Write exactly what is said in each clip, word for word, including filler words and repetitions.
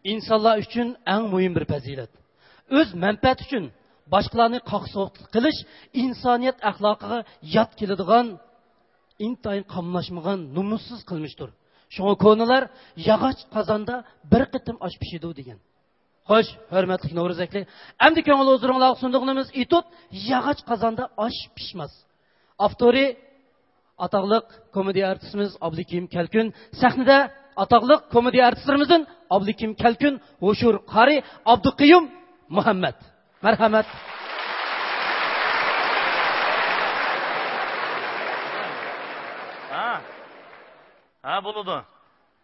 ئىنسانلار ئۈچۈن ئەڭ مۇھىم بىر پەزىلەت. ئۆز مەنپەئەت ئۈچۈن باشقىلارنى قاقسۇقلۇق قىلىش ئىنسانىيەت ئەخلاقىغا يات كېلىدىغان ئىنتايىن قاملاشمىغان نومۇسسىز قىلمىشتۇر. شۇڭا كونىلار «ياغاچ قازاندا بىر قېتىم ئاش پىشىدۇ» دېگەن. خوش، ھۆرمەتلىك نورۇز ئەكلى. ئەمدى كۆڭۈل ھۇزۇرۇڭلارغا سۇندۇقىنىمىز ئېتوت، «ياغاچ قازاندا ئاش پىشماس». ئاپتورى ئاتاقلىق كومېدىيە ئارتىسىمىز ئابلىكىم كەلكۈن. سەھنىدە ئاتاقلىق كومېدىيە ئارتىسلىرىمىزدىن ئابلىكىم كەلكۈن، ھوشۇر قارى، ئابدۇقىيۇم مۇھەممەد. مەرھەمەت. ھە. ھە، بولىدۇ.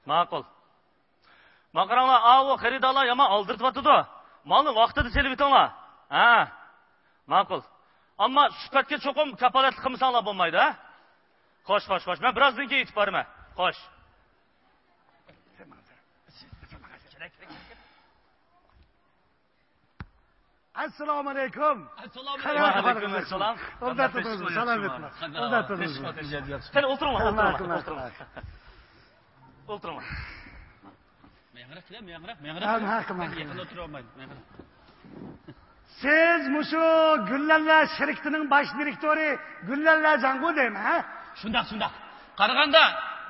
ماقۇل. مانا قاراڭلار، ئاۋۇ خېرىدارلار يامان ئالدىرىتىۋاتىدۇ. مالنى ۋاقتىدا سېلىۋېتىڭلار. ھە. ماقۇل. ئەمما سۈپەتكە چوقۇم كاپالەتلىك قىلمىساڭلار بولمايدۇ، ھە؟ خوش، خوش، خوش. مەن بىرازدىن كېيىن ئېيتىپ بارىمەن. خوش. ئەسسالامۇ ئەلەيكۇم. ئەسسالامۇ ئەلەيكۇم. ۋەئەلەيكۇم ئەسسالام. ئوبدان تۇردىڭىزمۇ؟ سالامەتمۇ؟ ئوبدان تۇردىڭىزمۇ؟ قېنى ئولتۇرۇڭلار، ئولتۇرۇڭلار، ئولتۇرۇڭلار. ئولتۇرۇڭلار. مەڭرەپ كېلە، مەڭرەپ، مەڭرەپ. ھە، مەڭرەپ، مەڭرەپ. يېقىندا تۇرالمايمەن، مەڭرەپ. سىز مۇشۇ گۈللەنلەر شىركىتىنىڭ باش دىرېكتورى گۈللەنلەر جاڭغۇ دەيمەن، ھە؟ شۇنداق، شۇنداق. قارىغاندا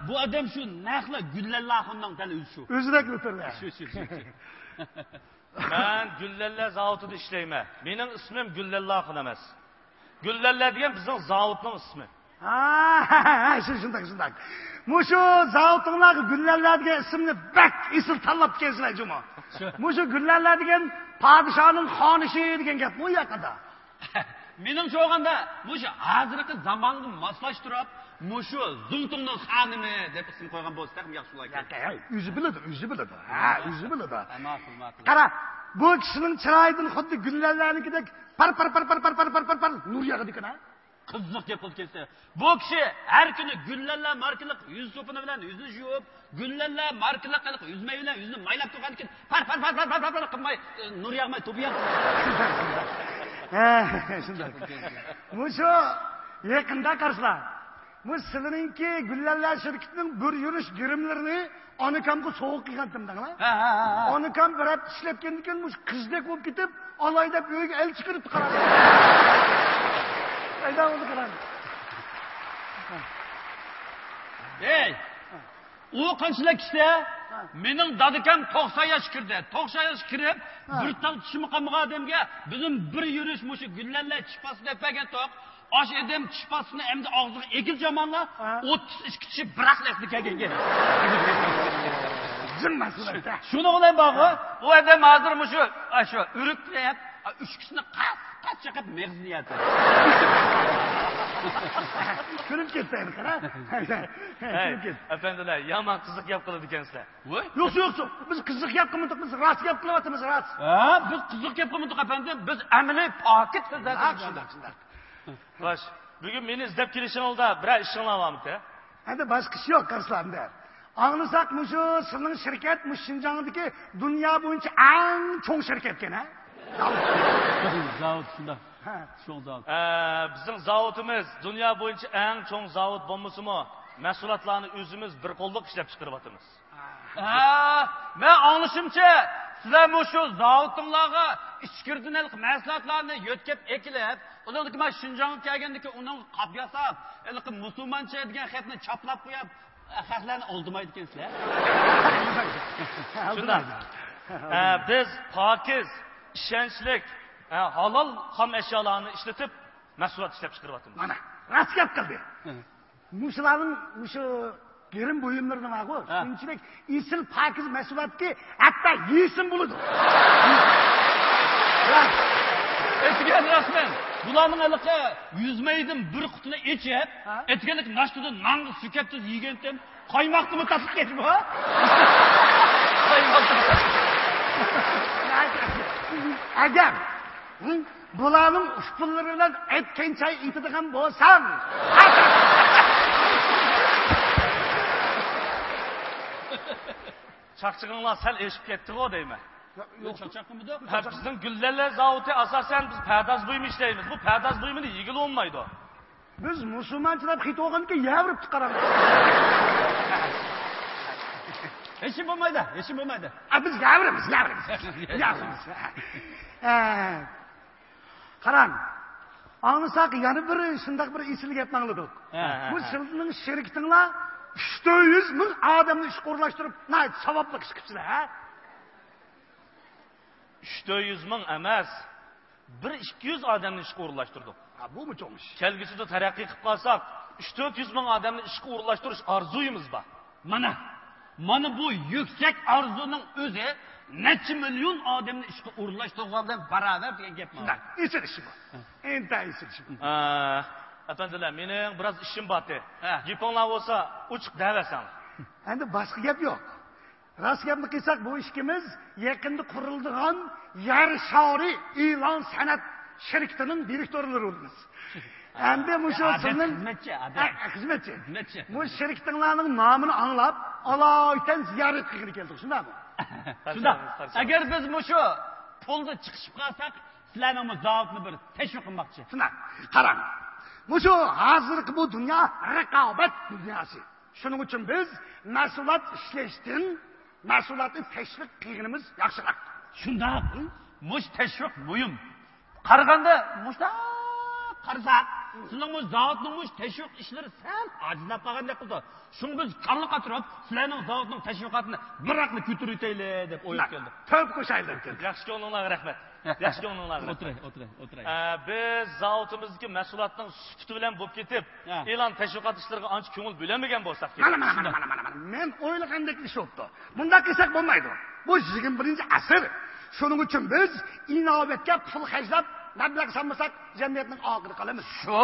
بۇ ئادەم شۇ نەقلا گۈللەنلە ئاخۇننىڭ دەل ئۆزى شۇ. ئۆزىدەك ئۆتۈردى. شۇ، شۇ، شۇ، شۇ. مەن گۈللەنلە زاۋۇتىدا ئىشلەيمەن. مېنىڭ ئىسمىم گۈللەنلە ئاخۇن ئەمەس. گۈللەنلە دېگەن بىزنىڭ زاۋۇتنىڭ ئىسمى. ھە، ھە، ھە، شۇ، شۇنداق، شۇنداق. مۇشۇ زاۋۇتۇڭلارغا گۈللەنلە دېگەن ئىسىمنى بەك ئېسىل تاللاپتىكەنسىلەر جۇمۇ. شۇ. مۇشۇ گۈللەنلە دېگەن پادىشاھنىڭ خانىشى دېگەن گەپمۇ ياقىدا؟ مېنىڭچە بولغاندا، مۇشۇ ھازىرقى زامانغا ماسلاشتۇرۇپ، مۇشۇ زۇڭتۇڭنىڭ خانىمى دەپ ئىسىم قويغان بولسا تېخىمۇ ياخشى بولار ئىكەن. ياق، ھەي، ئۆزى بىلىدۇ، ئۆزى بىلىدۇ. ھە، ئۆزى بىلىدۇ. ھە، ماقۇل، ماقۇل. قارا، بۇ كىشىنىڭ چىرايىدىن خۇددى گۈللەنلەرنىڭكىدەك پار، پار، پار، نۇر ياغىدىكەن، ھە؟ قىزىق گەپ قىلىدىكەنسىلەر. بۇ كىشى ھەر كۈنى گۈللەنلە ماركىلىق يۈز سوپۇنى بىلەن يۈزىنى يۇيۇپ، گۈللەنلە ماركىلىق ھېلىقى يۈزمە بىلەن يۈزىنى مايلاپ تۇرغاندىن كېيىن، پار، پار، پار قىلماي، نۇر ياغماي، توپا ياغماي. ھە، شۇنداق. مۇشۇ يېقىندا قارىسىلا، مۇ سىلىنىڭكى گۈللەنلە شىركىتىنىڭ بىر يۈرۈش گىرىملىرىنى ئانىكامغا سوۋغا قىلغانتىم دەڭلار. ھە، ھە، ھە، ھە. ئانىكام بىر ھەپتە ئىشلەپ كەلگەندىن كېيىن مۇشۇ قىزدەك بولۇپ كېتىپ، ئالاي دەپ ئۆيگە ئەلچى كىرىپتۇ، قاراڭ. ئەيدە، بولدى، قاراڭ. ھەي! ئۇ قانچىلىك كىشى؟ ھە. مېنىڭ دادىكام توقسان ياشقا كىردى. توقسان ياشقا كىرىپ، ھە، بىر تال چىشىمۇ قالمىغان ئادەمگە بۈگۈن بىر يۈرۈش مۇشۇ گۈللەنلە چىش پاستىسى دەپ بەرگەنتۇق. ئاشۇ ئادەم چىش پاستىسىنى ئەمدى ئاغزىغا ئېگىلجە ئامانلا، ھە، ئوتتۇز ئىككى چىشى بىراقلا ئەسلىگە كەلگەن. جىم مەسئۇل. شۇنىڭ بىلەن بارغۇ، ئۇ ئادەم ھازىر مۇشۇ، ئاشۇ ئۆرۈكلەپ، ئۈچ كىشىنى قات قات چېقىپ مېغىزىنى يەتتى. كۈلۈپ كەتتى، قارا. ھەي، كۈلۈپ كەتتى. ئەپەندىلەر، يامان قىزىق گەپ قىلىدىكەنسىلەر. ۋوي. يوق، يوق، يوق. بىز قىزىق گەپ قىلمىدۇق، بىز راست گەپ قىلىۋاتىمىز، راست. ھە، بىز قىزىق گەپ قىلمىدۇق، ئەپەندىم. بىز ئەمەلىي پاكىت سۆزلەردىن. شۇنداق، شۇنداق، شۇنداق. خوش، بۈگۈن مېنى ئىزدەپ كېلىشىڭىزدە بىرەر ئىشىڭلار بارمىكەن؟ ئەمدى باشقا ئىش يوق، قارىسىلا ئەمدى. ئاڭلىساق، مۇشۇ سىلىنىڭ شىركەت مۇشۇ شىنجاڭدىكى دۇنيا بويىچە ئەڭ چوڭ شىركەتكەن، ھە؟ زاۋۇت، شۇنداق. ھە. چوڭ زاۋۇت. ئە، بىزنىڭ زاۋۇتىمىز دۇنيا بويىچە ئەڭ چوڭ زاۋۇت بولمىسىمۇ، مەھسۇلاتلارنى ئۆزىمىز بىر قوللۇق ئىشلەپ چىقىرىۋاتىمىز. ھە، مەن ئاڭلىشىمچە، سىلەر مۇشۇ زاۋۇتۇڭلارغا ئىچكىرىدىن ھېلىقى مەھسۇلاتلارنى يۆتكەپ ئەكېلىپ، ئۇنىڭدىن كېيىن مانا شىنجاڭغا كەلگەندىن كېيىن ئۇنىڭغا قاپ ياساپ، ھېلىقى مۇسۇلمانچە دېگەن خەتنى چاپلاپ قويۇپ، خەقلەرنى ئالدىمايدىكەنسىلەر. شۇنداق. ئە، بىز پاكىز، ئىشەنچلىك، ئە، ھالال خام ئەشيالارنى ئىشلىتىپ، مەھسۇلات ئىشلەپ چىقىرىۋاتىمىز. مانا، راست گەپ قىلدى. ھە. مۇشۇلارنىڭ، مۇشۇ گىرىم بۇيۇملىرىنىڭ بارغۇ، ھە، شۇنچىلىك ئېسىل پاكىز مەھسۇلاتكى، ھەتتا يېسىم بولىدۇ. ئەتىگەن رەسمەن بۇلارنىڭ ھېلىقى يۈز مېيىدىن بىر قۇتىنى ئېچىپ، ھە، ئەتىگەنلىك ناشتىدا نانغا سۈركەپ تۇز يېگەنتىم. قايماقنىمۇ تاتلىق ئەمەسمۇ؟ قايماق. ئەگەر، ھە، بۇلارنىڭ ئۇسسۇللىرى بىلەن ئەتكەن چاي ئېتىدىغان بولساڭ. چاقچىقىڭلار سەل ئېشىپ كەتتىغۇ دەيمەن. يا، يوق، چاقچاق قىلمىدۇق. ھە، بىزنىڭ گۈللەنلە زاۋۇتى ئاساسەن بىز پەرداز بۇيۇمى ئىشلەيمىز. بۇ پەرداز بۇيۇمىنى يېگىلى بولمايدۇ. بىز مۇسۇلمانچىلاپ خېتى بولغاندىكىن يەۋرىپتۇ، قاراڭ. ھېچ بولمايدۇ، ھېچ بولمايدۇ. ئا، بىز ياۋرىمىز، ياۋرىمىز. ياۋرىمىز. ئە، قاراڭ. ئاڭلىساق، يەنە بىر شۇنداق بىر ئېسىل گەپنى ئاڭلىدۇق. ھە، ھە، بۇ ھە. سىلىنىڭ شېرىكىتىڭلار ئۈچ تۆت يۈز مىڭ ئادەمنى ئىشقا ئورۇنلاشتۇرۇپ، ناھايىتى ساۋابلىق ئىش قىپسىلەر، ھە؟ ئۈچ تۆت يۈز مىڭ ئەمەس، بىر ئىككى يۈز ئادەمنى ئىشقا ئورۇنلاشتۇردۇق. ھا، بۇمۇ چوڭ ئىش. كەلگۈسىدە تەرەققىي قىلىپ قالساق، ئۈچ تۆت يۈز مىڭ ئادەمنى ئىشقا ئورۇنلاشتۇرۇش ئارزۇيىمىز بار. مانا، مانا بۇ يۈكسەك ئارزۇنىڭ ئۆزى نەچچە مىليون ئادەمنى ئىشقا ئورۇنلاشتۇرغان بىلەن باراۋەر دېگەن گەپ مانا. شۇنداق، ئېسىل ئىش بۇ. ھە. ئىنتايىن ئېسىل ئىش بۇ. ئە، ئەپەندىلەر، مېنىڭ بىراز ئىشىم بارتى. ھە. گېپىڭلار بولسا ئوچۇق دەۋەرسەڭلار. ئەمدى باشقا گەپ يوق. راست گەپنى قىلساق، بۇ ئىككىمىز يېقىندا قۇرۇلىدىغان يەر شارى ئېلان سەنئەت شىركىتىنىڭ دىرېكتورلىرى بولىمىز. ئەمدى مۇشۇ ئادەت سىزنىڭ خىزمەتچى، ئادەت. ھە، خىزمەتچى. خىزمەتچى. مۇشۇ شىركىتىڭلارنىڭ نامىنى ئاڭلاپ، ئالايىتەن زىيارەت قىلغىلى كەلدۇق، شۇنداقمۇ؟ شۇنداق. ئەگەر بىز مۇشۇ پۇلدا چىقىشىپ قالساق، سىلەرنىڭ بۇ زاۋۇتنى بىر تەشۋىق قىلماقچى. شۇنداق. قاراڭ. مۇشۇ ھازىرقى بۇ دۇنيا رىقابەت دۇنياسى. شۇنىڭ ئۈچۈن بىز مەھسۇلات ئىشلەشتىن مەھسۇلاتنى تەشۋىق قىلغىنىمىز ياخشىراق. شۇنداق. مۇشۇ تەشۋىق مۇھىم. قارىغاندا، مۇشۇنداق قارىساق، سىلىنىڭ مۇشۇ زاۋۇتنىڭ مۇشۇ تەشۋىق ئىشلىرى سەل ئاجىزلاپ قالغاندەك قىلىدۇ. شۇڭا بىز كاللا قاتۇرۇپ، سىلەرنىڭ زاۋۇتنىڭ تەشۋىقاتىنى بىراقلا كۆتۈرۈۋېتەيلى دەپ ئويلاپ كەلدىم. تۆپ قوشايلى دەپ كەلدىم. ياخشى كۆڭلۈڭلارغا رەھمەت. ياخشى كۆڭلۈڭلارغا رەھمەت. ئولتۇراي، ئولتۇراي، ئولتۇراي. ئە، بىز زاۋۇتىمىزدىكى مەھسۇلاتنىڭ سۈپىتى بىلەن بولۇپ كېتىپ، ھە. ئېلان تەشۋىقات ئىشلىرىغا ئانچە كۆڭۈل بۆلەلمىگەن بولساق كېرەك. مانا، مانا، مانا، مانا، مانا. مەن ئويلىغاندەك ئىش بوپتۇ. بۇنداق قىلساق بولمايدۇ. بۇ يىگىرمە بىرىنچى ئەسىر. شۇنىڭ ئۈچۈن بىز ئىناۋەتكە پۇل خەجلەپ، مەبلەغ سالمىساق، جەمئىيەتنىڭ ئارقىدا قالىمىز. شۇ.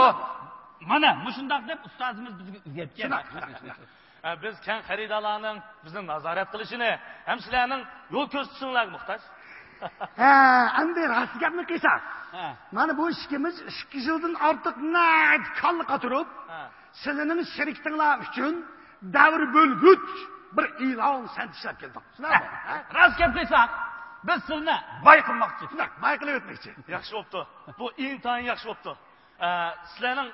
مانا، مۇشۇنداق دەپ ئۇستازىمىز بىزگە ئۆگەتكەن. شۇنداق، شۇنداق، شۇنداق. ئە، بىز كەڭ خېرىدارلارنىڭ بىزنى نازارەت قىلىشىنى ھەم سىلەرنىڭ يول كۆرسىتىشىڭلارغا موھتاج. ھە، ئەمدى راست گەپنى قىلساق، ھە. مانا بۇ ئىككىمىز ئىككى يىلدىن ئارتۇق نەدە كاللا قاتۇرۇپ، ھە. سىلىنىڭ شىركىتىڭلار ئۈچۈن دەۋر بۆلگۈچ بىر ئېلان سەنئەت ئىشلەپ كەلدۇق. شۇنداقمۇ؟ ھە؟ راست گەپ قىلساق، بىز سىلىنى باي قىلماقچى. شۇنداق، باي قىلىۋەتمەكچى. ياخشى بوپتۇ. بۇ ئىنتايىن ياخشى بوپتۇ. ئە، سىلەرنىڭ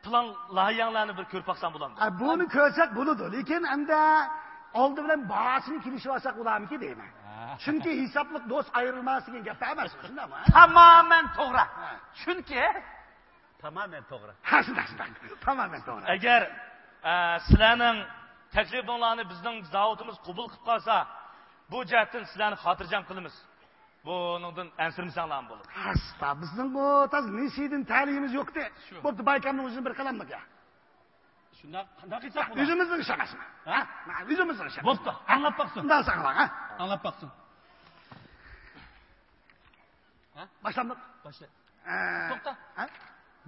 پىلان لايىھەڭلارنى بىر كۆرۈپ باقسام بولامدۇ؟ ئە، بۇنى كۆرسەك بولىدۇ، لېكىن ئەمدى ئالدى بىلەن باھاسىنى كېلىشىۋالساق بولارمىكىن دەيمەن. ھە. چۈنكى ھېسابلىق دوست ئايرىلماس دېگەن گەپ ئەمەس، شۇنداقمۇ؟ تامامەن توغرا. ھە. چۈنكى تامامەن توغرا. ھە، شۇنداق، شۇنداق. تامامەن توغرا. ئەگەر، ئە، سىلەرنىڭ تەكلىپىڭلارنى بىزنىڭ زاۋۇتىمىز قوبۇل قىلىپ قالسا، بۇ جەھەتتىن سىلەرنى خاتىرجەم قىلىمىز. بۇنىڭدىن ئەنسىرىمىسەڭلارمۇ بولىدۇ. ئاستا، بىزنىڭ بۇ تاز نېسىدىن تەلىيىمىز يوقتى. شۇ. بوپتۇ، بايكامنىڭ ئۆزىنى بىر قىلامدۇق يا. شۇنداق، قانداق قىلساق بولار؟ ئۆزىمىزنىڭ ئىشى ئەمەسمۇ؟ ھە؟ ھە، ئۆزىمىزنىڭ ئىشى ئەمەس. بوپتۇ، ئاڭلاپ باقسۇن. ئۇنداق ئاڭلاڭ، ھە؟ ئاڭلاپ باقسۇن. ھە؟ باشلامدۇق؟ باشلا. ئە، توختا. ھە؟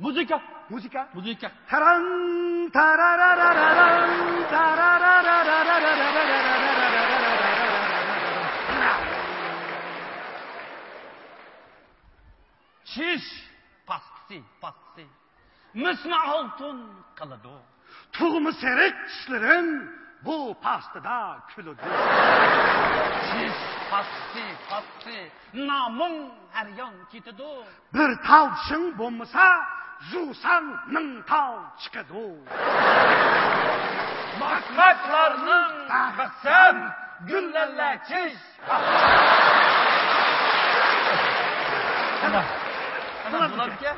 مۇزىكا. مۇزىكا. مۇزىكا. تاران، تاراراراران، تاراراراران. چىش پاستىسى، پاستىسى. مىسنى ئالتۇن قىلىدۇ. تۇغما سېرىق چىشلىرىڭ بۇ پاستىدا كۈلىدۇ. چىش پاستىسى، پاستىسى، نامىڭ ھەر يان كېتىدۇ. بىر تال چىشىڭ بولمىسا، يۇساڭ مىڭ تال چىقىدۇ. ماكاكلارنىڭ بەختسەن گۈللەنلە چىش. بولامدىكەن؟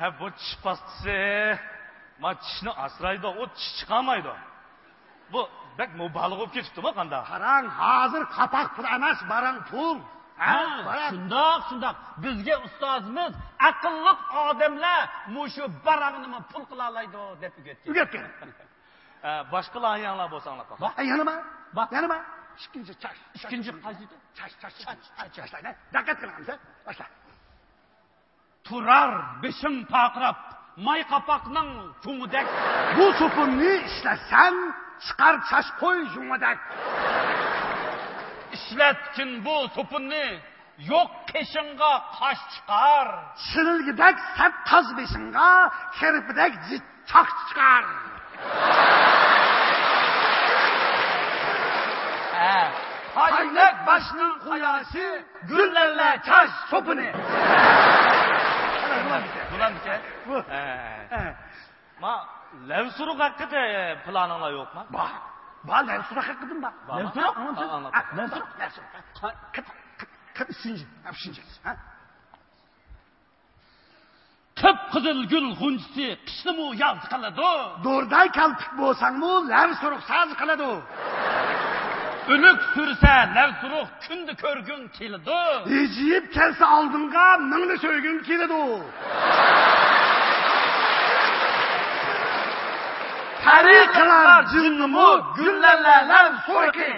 ھە، بۇ چىش پاستىسى، ما، چىشنى ئاسرايدۇ، ئۇ چىش چىقارمايدۇ. بۇ بەك مۇبالىغە بولۇپ كېتىپتۇ بۇ، قانداق؟ قاراڭ، ھازىر قاپاق پۇل ئەمەس، باراڭ پۇل. ھە، ھە، باراڭ. شۇنداق، شۇنداق. بىزگە ئۇستازىمىز ئەقىللىق ئادەملەر مۇشۇ باراڭنىمۇ پۇل قىلالايدۇ دەپ ئۆگەتكەن. ئۆگەتكەن. ئە، باشقا لايىھەڭلار بولسا ئاڭلاپ باق. ھە، يەنە بار؟ بار. يەنە بار؟ ئىككىنچى چاش. ئىككىنچى قايسى ئىدى؟ چاش، چاش، چاش، چاش، چاش. دىققەت قىلىڭ، باشلا. تۇرار بېشىڭ پارقىراپ، ماي قاپاقنىڭ چوڭىدەك. بۇ سوپۇننى ئىشلەتسەڭ، چىقار چاچ قوي يۇڭىدەك. ئىشلەتكىن بۇ سوپۇننى، يوق قېشىڭغا قاش چىقار. سىلگىدەك سەت تاز بېشىڭغا، كىرپىدەك جىت چاق چىقار. ھە. پاينەك باشنىڭ قۇياشى، گۈللەنلە چاچ چوپۇنى. بولامدىكەن؟ بۇ. ھە. ھە. ما، لەۋ سۇرۇق ھەققىدە پىلانىڭلار يوقما؟ بار. بار، لەۋ سوراق ھەققىدىن بار. لەۋ سوراق؟ ئاڭلىدىم. ھە، ھە، لەۋ سوراق، لەۋ سوراق. قىپ-، قىپ-، قىپ-، ئۈچىنچى. ھە، ئۈچىنچى. ھە؟ قىپقىزىل گۈل غۇنچىسى قىشنىمۇ ياز قىلىدۇ. دورىدەك كەلپۈك بولساڭمۇ، لەۋ سۇرۇق ساز قىلىدۇ. ئۆلۈك سۈرسە لەۋ سۇرۇق كۈندە كۆرگۈڭ كېلىدۇ. ھىجىيىپ كەلسە ئالدىڭغا، مىڭنى سۆيگۈڭ كېلىدۇ. پەرى قىلار جىننىمۇ گۈللەرلەر لەۋ سۇرۇقى.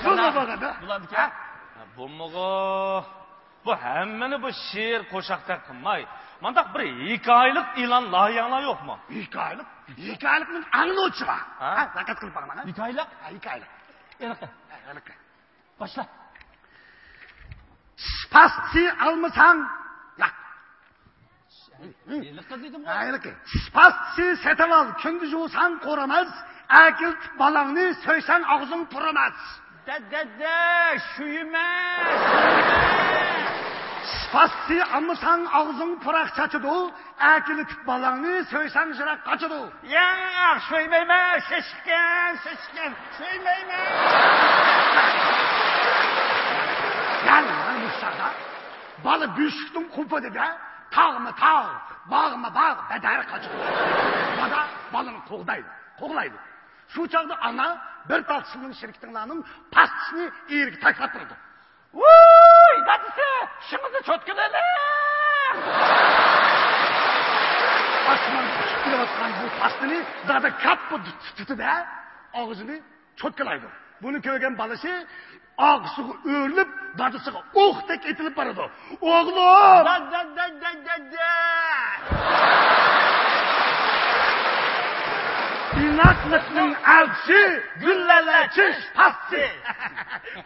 بۇ، بۇ، بۇ، بۇ. بۇلاردىكى؟ ھە؟ بۇمىغۇ. بۇ ھەممىنى بۇ شېئىر قوشاقتەك قىلماي، مانداق بىر ھېكايىلىق ئېلان لايىھەڭلار يوقمۇ؟ ھېكايىلىق؟ ھېكايىلىقنىڭ ئاڭلىنىشى بار. ھە؟ ھە، دىققەت قىلىپ باقىڭلار. ھېكايىلىق؟ ھە، ھېكايىلىق. ھېلىقى. ھە، ھېلىقى. باشلا. چىش پاستىسى ئالمىساڭ، ياق. ھېلىقى دېدىم. ھە، ھېلىقى. چىش پاستىسى سېتىۋال، كۈندە يۇساڭ قۇرۇماس، ئەكېلىپ بالاڭنى سۆيسەڭ ئاغزىڭ پۇرىماس. دە، دە، دە، شۇ ئەمەس، شۇ ئەمەس. چىش پاستىسى ئالمىساڭ ئاغزىڭ پۇراق چاچىدۇ، ئەكېلىپ بالاڭنى سۆيسەڭ يىراق قاچىدۇ. ياق، سۆيمەيمەن، شېشىقكەن، شېشىقكەن، سۆيمەيمەن. يەنى مانا مۇشۇ چاغدا بالا بۆشۈكنىڭ قوپۇدىدا تاغمۇ تاغ، باغمۇ باغ، بەدەر قاچىدۇ. بادا بالىنى قوغدايدۇ، قوغلايدۇ. شۇ چاغدا ئانا بىر تال چىلىنىڭ شىركىتىڭلارنىڭ پاستىسىنى ئېرىگە تاشلاپ بېرىدۇ. ۋوي، دادىسى، چىشىڭىزنى چوتكىلىۋېلىڭ! ئاسماندا ئۇچۇپ كېلىۋاتقان بۇ پاستىنى دادا كاپپا تۇتىدۇ-دە، ئاغزىنى چوتكىلايدۇ. بۇنى كۆرگەن بالىسى ئاغزىغا ئۆرۈلۈپ، دادىسىغا ئوقتەك ئېتىلىپ بارىدۇ. ئوغلۇم! دە، دە، دە، دە، دە، دە! ئىناقلىقنىڭ ئەلچىسى، گۈللەرلەر چىش پاستىسى.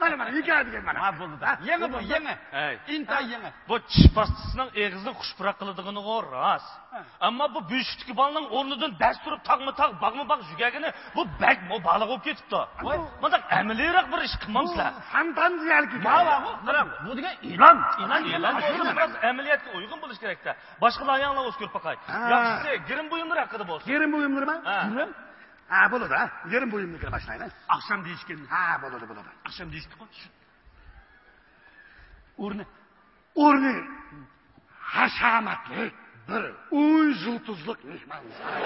مانا، مانا، ھېكايە دېگەن مانا. ھە، بولدى. ھە؟ يېڭى بۇ، يېڭى. ئەي. ئىنتايىن يېڭى. بۇ چىش پاستىسىنىڭ ئېغىزىنى خۇش پۇراق قىلىدىغىنىغۇ راست. ھە. ئەمما بۇ بۆشۈكتىكى بالىنىڭ ئورنىدىن دەس تۇرۇپ تاغمۇ تاغ، باغمۇ باغ يۈگۈرگىنى، بۇ بەك مۇبالىغە بولۇپ كېتىپتۇ. ۋاي. مۇنداق ئەمەلىيرەك بىر ئىش قىلمامسىلەر؟ بۇ فانتازىيەلىك ھېكايە. ماۋۇ، قاراڭ، بۇ دېگەن ئېلان. ئېلان، ئېلان، ئېلان. بىراز ئەمەلىيەتكە ئۇيغۇن بولۇشى كېرەك-تە. باشقا لايىھەڭلار بولسا كۆرۈپ باقاي. ھە. ياخشىسى، گىرىم بۇيۇملىرى ھەققىدە بولسۇن. گىرىم بۇيۇملىرىمۇ؟ ھە. گىرىم؟ ھە، بولىدۇ، ھە. گىرىم بۇيۇملىرىگە باشلايلى. ئاخشام دېيىشكەن. ھە، بولىدۇ، بولىدۇ. ئاخشام دېيىشتىكۇ. ئورنى. ئورنى ھەشامەتلىك بىر ئون يۇلتۇزلۇق مېھمانزانا.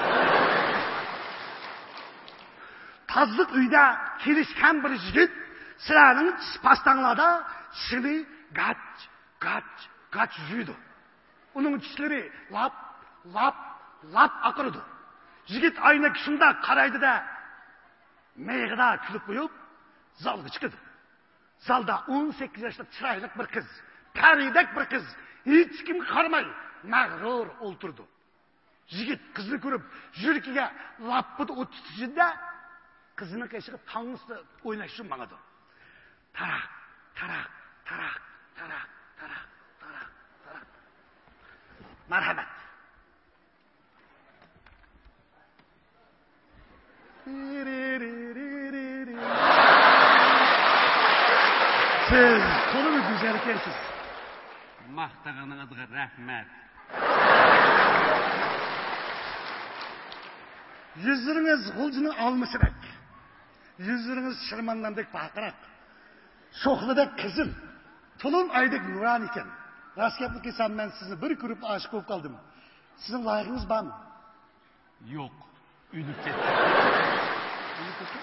تازىلىق ئۆيىدە كېلىشكەن بىر يىگىت سىلەرنىڭ چىش پاستاڭلاردا چىشىنى گاچ، گاچ، گاچ يۇيىدۇ. ئۇنىڭ چىشلىرى لاپ، لاپ، لاپ ئاقىرىدۇ. يىگىت ئاينەككە شۇنداق قارايدۇ-دە، مىيىقىدا كۈلۈپ قويۇپ، زالغا چىقىدۇ. زالدا ئون سەككىز ياشلىق چىرايلىق بىر قىز، پەرىدەك بىر قىز، ھېچكىمگە قارىماي، مەغرۇر ئولتۇرىدۇ. يىگىت قىزنى كۆرۈپ، يۈرىكىگە لاپپىدە ئوت تۇتۇشىدۇ-دە، قىزنىڭ قېشىغا تانسا ئويناش ئۈچۈن ماڭىدۇ. تاراق، تاراق، تاراق، تاراق، تاراق، تاراق، تاراق. مەرھەمەت. سىز تولىمۇ گۈزەلكەنسىز. ماختىغىنىڭىزغا رەھمەت. يۈزلىرىڭىز غۇلجىنىڭ ئالمىسىدەك. يۈزلىرىڭىز شىرمانداندەك پارقىراق. شوخلىدەك قىزىل. تولۇن ئايدەك نۇرانىكەن. راست گەپنى قىلسام، مەن سىزنى بىر كۆرۈپ ئاشىق بولۇپ قالدىم. سىزنىڭ لايىقىڭىز بارمۇ؟ يوق. ئۆلۈپ كەتتى. ئۆلۈپ كەتتى؟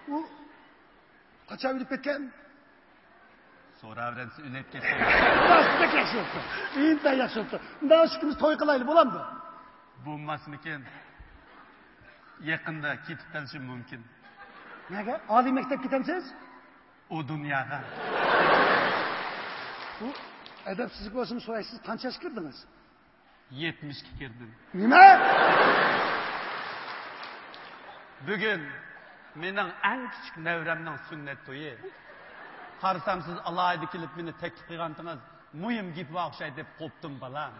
ئۇ قاچان ئۆلۈپ كەتكەن؟ سوراۋېرەمسىز، ئۆلۈپ كەتكەن. راست، بەك ياخشى بوپتۇ. ئىنتايىن ياخشى بوپتۇ. مۇنداق ئىككىمىز توي قىلايلى، بولامدۇ؟ بولماسمىكىن؟ يېقىندا كېتىپ قېلىشىم مۇمكىن. نەگە؟ ئالىي مەكتەپكە كېتەمسىز؟ ئۇ دۇنياغا. بۇ ئەدەپسىزلىك بولسىمۇ سورايسىز، قانچە ياشقا كىردىڭىز؟ يەتمىشكە كىردىم. نېمە؟ بۈگۈن مېنىڭ ئەڭ كىچىك نەۋرەمنىڭ سۈننەت تويى. قارىسام، سىز ئالاھىدە كېلىپ مېنى تەكلىپ قىلغانتىڭىز، مۇھىم گېپى بار ئوخشايدۇ دەپ قوپتۇم، بالام.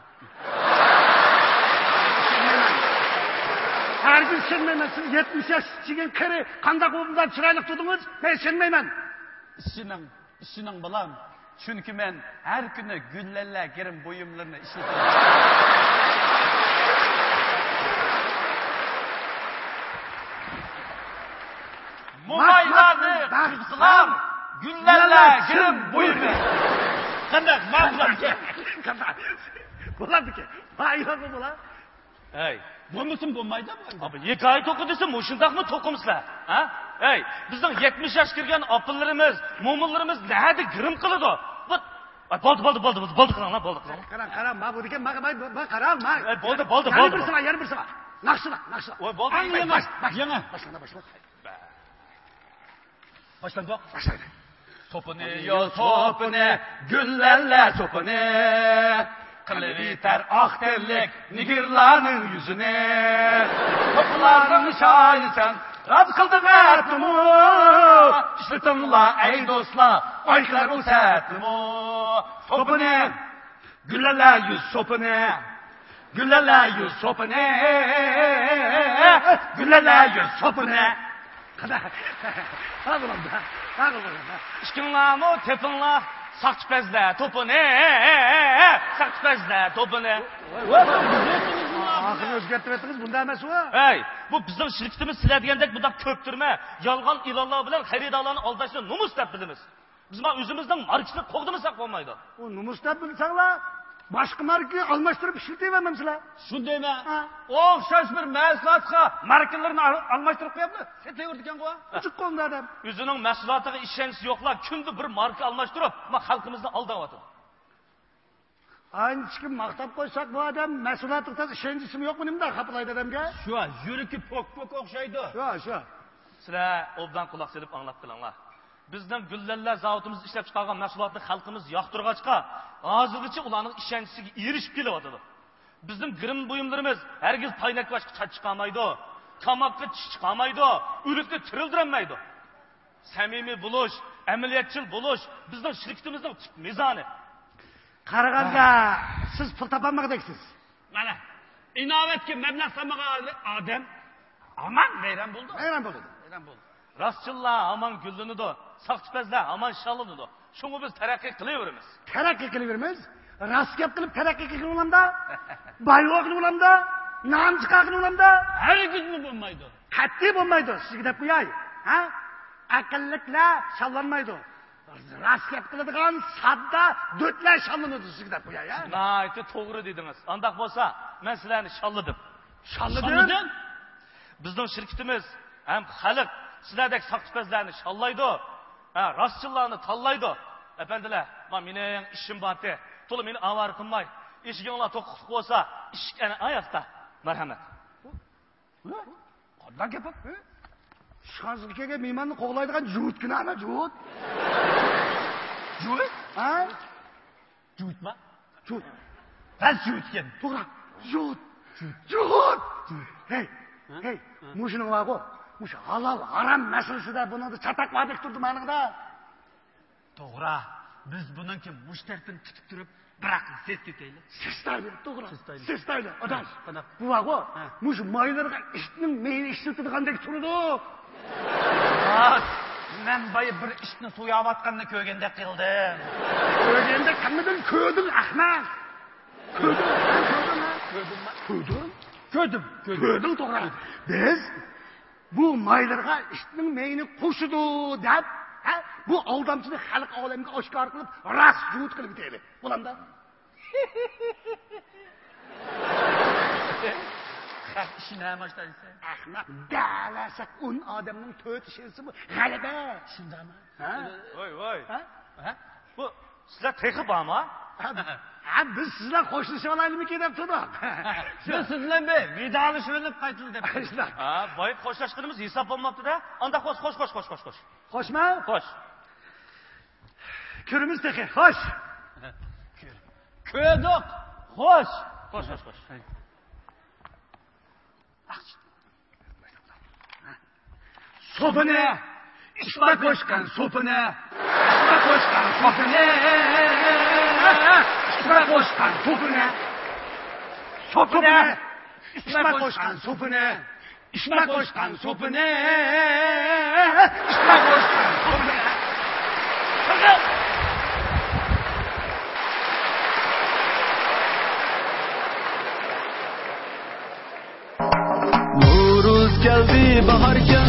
ھەرگىز ئىشەنمەيمەن. سىز يەتمىش ياش كىچىككەن قېرى قانداق بولۇپ مۇنداق چىرايلىق تۇردىڭىز؟ مەن ئىشەنمەيمەن. ئىشىنىڭ، ئىشىنىڭ، بالام. چۈنكى مەن ھەر كۈنى گۈللەنلەر گىرىم بۇيۇملىرىنى ئىشلىتىمەن. مومايلارنى قىزغان گۈللەنلەر گىرىم بۇيرۇمى. قانداق، ماقۇل ئەمىسە؟ قانداق؟ بولامدىكەن؟ مايلارمۇ بولا؟ ھەي، بولمىسىمۇ بولمايدۇ. ئابا، ھېكايە توقۇ دېسە مۇشۇنداقمۇ توقۇمسىلەر؟ ھە؟ ھەي، بىزنىڭ يەتمىش ياش كىرگەن ئاپىلىرىمىز، مومىلىرىمىز نەدە گىرىم قىلىدۇ؟ بۇ، ئاي، بولدى، بولدى، بولدى، بولدى، بولدى قىلىڭلار، بولدى قىلىڭلار. قاراڭ، قاراڭ، ما بۇ دېگەن، ما، ما، ما، قاراڭ، ما. ئەي، بولدى، بولدى، يەنە بولدى، بىرسى بولدى. بار، يەنە بىرسى بار. ناخشىلا، ناخشىلا. ۋاي، بولدى، ئەڭ يېڭى، باش، باش، يېڭى. باشلاڭلار، باشلاڭلار. باشلاندۇق. باشلاندى. سوپىنى، يو سوپىنى، گۈللەنلەر سوپىنى. قىلىۋېتەر ئاق تەنلىك نېگىرلارنىڭ يۈزىنى. سوپىلارنىڭ شاھى سەن، راز قىلدىڭ ئەتىمۇ. ئىشلىتىڭلار ئەي دوستلار، ئايقىلار بۇ سەتنىمۇ. سوپىنى، گۈللەنلەر يۈز سوپىنى. گۈللەنلەر يۈز سوپىنى. گۈللەنلەر يۈز سوپىنى. ھا، بولامدۇ؟ ھا، بولامدۇ؟ ئىككىڭلارمۇ تېپىڭلار ساقچى پەزلەر توپىنى. ساقچى پەزلەر توپىنى. ئاخىرىنى ئۆزگەرتىۋەتتىڭىز، بۇنداق ئەمەس ئۇ. ھەي، بۇ بىزنىڭ شىركىتىمىز سىلەر دېگەندەك بۇنداق كۆپتۈرمە، يالغان ئېلانلار بىلەن خېرىدارلارنى ئالداشنى نومۇس دەپ بىلىمىز. بىز مانا ئۆزىمىزنىڭ ماركىسىنى قوغدىمىساق بولمايدۇ. ئۇ نومۇس دەپ بىلسەڭلار، باشقا ماركىغا ئالماشتۇرۇپ ئىشلىتىۋەرمەمسىلەر؟ شۇ دەيمەن. ھە. ئوخشاش بىر مەھسۇلاتقا ماركىلىرىنى ئال-، ئالماشتۇرۇپ قويۇپلا سېتىۋېرىدىكەنغۇ. ئوچۇق قولدا ئادەم. ئۆزىنىڭ مەھسۇلاتىغا ئىشەنچى يوقلار كۈندە بىر ماركا ئالماشتۇرۇپ، ما خەلقىمىزنى ئالداۋاتىدۇ. ئانچىكىن ماختاپ قويساق، بۇ ئادەم مەھسۇلاتىغا تازا ئىشەنچىسىمۇ يوقمۇ، نېمىنداق خاپىلايدۇ ئادەمگە؟ شۇ، يۈرىكى پوك-پوك ئوخشايدۇ. شۇ، شۇ. سىلەر ئوبدان قۇلاق سېلىپ ئاڭلاپ قېلىڭلار. بىزنىڭ گۈللەنلەر زاۋۇتىمىز ئىشلەپچىقارغان مەھسۇلاتنى خەلقىمىز ياقتۇرغاچقا، ھازىرغىچە ئۇلارنىڭ ئىشەنچىسىگە ئېرىشىپ كېلىۋاتىدۇ. بىزنىڭ گىرىم بۇيۇملىرىمىز ھەرگىز پاينەك باشقا چاچ چىقارمايدۇ، تاماققا چىش چىقارمايدۇ، ئۆلۈكنى تىرىلدۈرەلمەيدۇ. سەمىمىي بولۇش، ئەمەلىيەتچىل بولۇش بىزنىڭ شىركىتىمىزنىڭ تۈپ مىزانى. قارىغاندا، سىز پۇل تاپالمىغۇدەكسىز. مانا، ئىناۋەتكە مەبلەغ سالمىغان ئادەم ھامان ۋەيران بولىدۇ. ۋەيران بولىدۇ. ۋەيران بولىدۇ. راستچىللار ھامان گۈللىنىدۇ، ساختىپەزلەر ھامان شاللىنىدۇ. شۇڭا بىز تەرەققىي قىلىۋېرىمىز. تەرەققىي قىلىۋېرىمىز. راست گەپ قىلىپ تەرەققىي قىلغىلى بولامدا؟ باي بولغىلى بولامدا؟ نان چىقارغىلى بولامدا؟ ھەرگىزمۇ بولمايدۇ. قەتئىي بولمايدۇ، سىزگە دەپ قوياي. ھە؟ ئەقىللىكلەر شاللانمايدۇ. راست گەپ قىلىدىغان ساددا دۆتلەر شاللىنىدۇ، سىزگە دەپ قوياي، ھە؟ ناھايىتى توغرا دېدىڭىز. ئانداق بولسا، مەن سىلەرنى شاللىدىم. شاللىدىڭ؟ شاللىدىم. بىزنىڭ شىركىتىمىز ھەم خەلق سىلەردەك ساختىپەزلەرنى شاللايدۇ. ھە، راستچىللارنى تاللايدۇ. ئەپەندىلەر، ما مېنىڭ ئىشىم بارتى. تولا مېنى ئاۋارە قىلماي. ئىشىكىڭلار توقۇقلۇق بولسا، ئىشىك ئەنە ئاياقتا. مەرھەمەت. ھە؟ قانداق گەپ بۇ؟ ھە؟ ئىشخانىسىغا كەلگەن مېھماننى قوغلايدىغان جۇۋۇتكىنا ئەمە، جۇۋۇت. جۇۋۇت؟ ھە؟ جۇۋۇتما؟ جۇۋۇت. راست جۇۋۇت ئىكەن. توغرا. جۇۋۇت. جۇۋۇت. جۇۋۇت. جۇۋۇت. ھەي، ھە؟ ھەي، ھە؟ مۇشۇنىڭ بارغۇ، مۇشۇ ھالال ھارام مەسىلىسىدە بۇنىڭدا چاتاق باردەك تۇردى مانىڭدا. توغرا. بىز بۇنىڭكى مۇشۇ تەرىپىنى تۇتۇپ تۇرۇپ، بىراقلا سېسىتىۋېتەيلى. سېسىتايلى، توغرا. سېسىتايلى. سېسىتايلى، ئاداش. قانداق؟ بۇ بارغۇ، ھە. مۇشۇ مايلىرىغا ئىتنىڭ مېيىنى ئىشلىتىدىغاندەك تۇرىدۇ. راست. مەن بايا بىر ئىتنى سوياۋاتقاننى كۆرگەندەك قىلدىم. كۆرگەندەك قىلمىدىڭ، كۆردۈڭ، ئەخمەق. كۆردۈڭ، ھە، كۆردۈڭ، ھە؟ كۆردۈممۇ؟ كۆردۈڭ؟ كۆردۈم، كۆردۈم. كۆردۈڭ، توغرا. بىز بۇ مايلىرىغا ئىتنىڭ مېيىنى قوشىدۇ دەپ، ھە؟ بۇ ئالدامچىنى خەلق ئالەمگە ئاشكارا قىلىپ، راست جۇۋۇت قىلىپ كېتەيلى. بولامدا؟ خەق ئىشىنى ھەم ئاشتا دېسە. ئەخمەق دەۋەرسەك، ئون ئادەمنىڭ تۆتى ئىشەنسىمۇ غەلىبە. شۇنداقمۇ؟ ھە؟ ۋاي، ۋاي. ھە؟ ھە؟ بۇ سىلەر تېخى بارمۇ؟ ھە، ھە، بىز سىزلەر خوشلىشىۋالايلىمىكىن دەپ تۇردۇق. بىز سىز بىلەن بىر ۋىدالىشىۋېلىپ قايتىلى دەپ. شۇنداق. ھە، بايىقى خوشلاشقىنىمىز ھېساب بولماپتۇ-دە. ئانداق بولسا خوش، خوش، خوش، خوش، خوش. خوشما؟ خوش. كۆرىمىز تېخى. خوش. كۆر-، كۆردۇق. خوش. خوش، خوش، خوش. سوپىنى، ئىشقا قوشقان سوپىنى، ئىشقا قوشقان سوپىنى، ئىشقا قوشقان سوپىنى، سوپىنى، ئىشقا قوشقان سوپىنى، ئىشقا قوشقان سوپىنى، ئىشقا قوشقان سوپىنى. نورۇز كەلدى، باھار كەلدى.